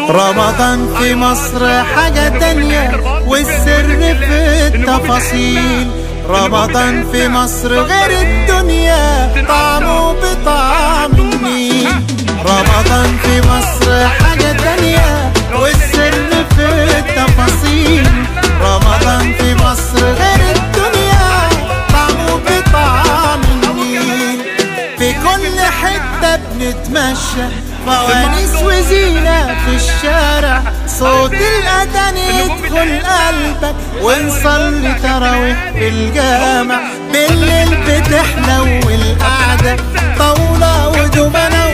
رمضان في مصر حاجة تانية والسر في التفاصيل. رمضان في مصر غير الدنيا، طعمه بطعم النيل. رمضان في مصر حاجة تانية والسر في التفاصيل. رمضان في مصر غير الدنيا، طعمه بطعم النيل. في كل حتة بنتمشى، فوانيس وزينة في الشارع، صوت الأذان يدخل قلبك، ونصلي تراويح في الجامع. بالليل بتحلو القعدة، طاولة ودومنة.